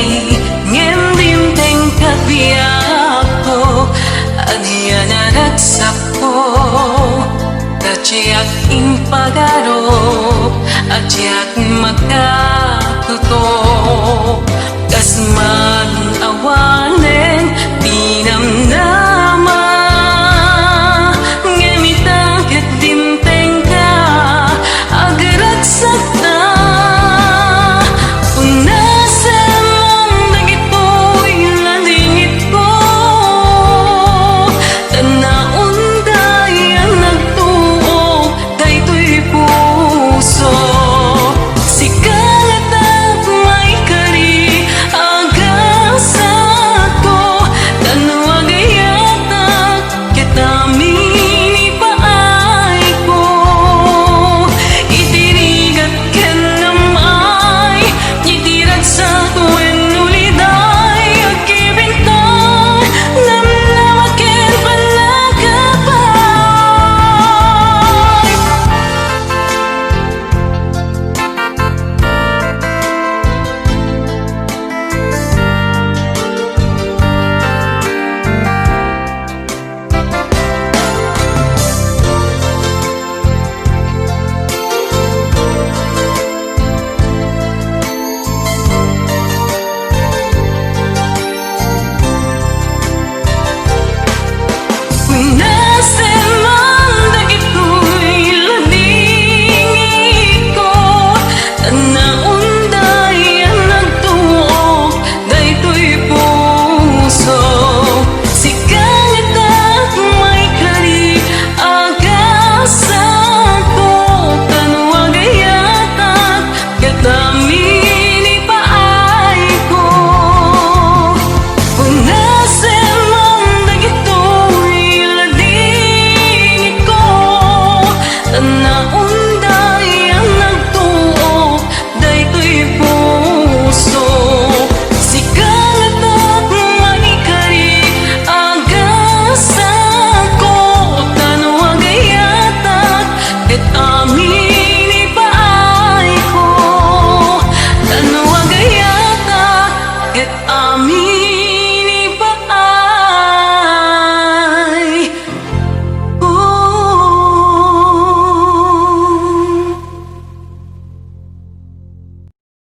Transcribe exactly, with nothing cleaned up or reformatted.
Ngem dimteng ket biagko, ania naragsakko, ta diak impagarup, a diak makatutup, kas man awanen ti namnama. Ngem ita ket dimtengka, agragsakta. Punasemon dagitoy ladingitko, ta naunday a nagtuok daytoy puso. Sika latta maikari, agasatko, ta no agayatak ket amin ipaayko. Iti rigat ken nam-ay, iti ragsak wenno liday, agkibintan, namnama ken pannakapay. Punasemon dagitoy ladingitko, ta naunday a nagtuok daytoy puso. Sika latta maikari, agasatko, ta no agayatak ket amin ipaayko. Punasemon dagitoy ladingitko, ta naunday a nagtuok daytoy puso. Sika latta maikari, agasatko, ta no agayatak ket amin ipaayko, ta no agayatak ket amin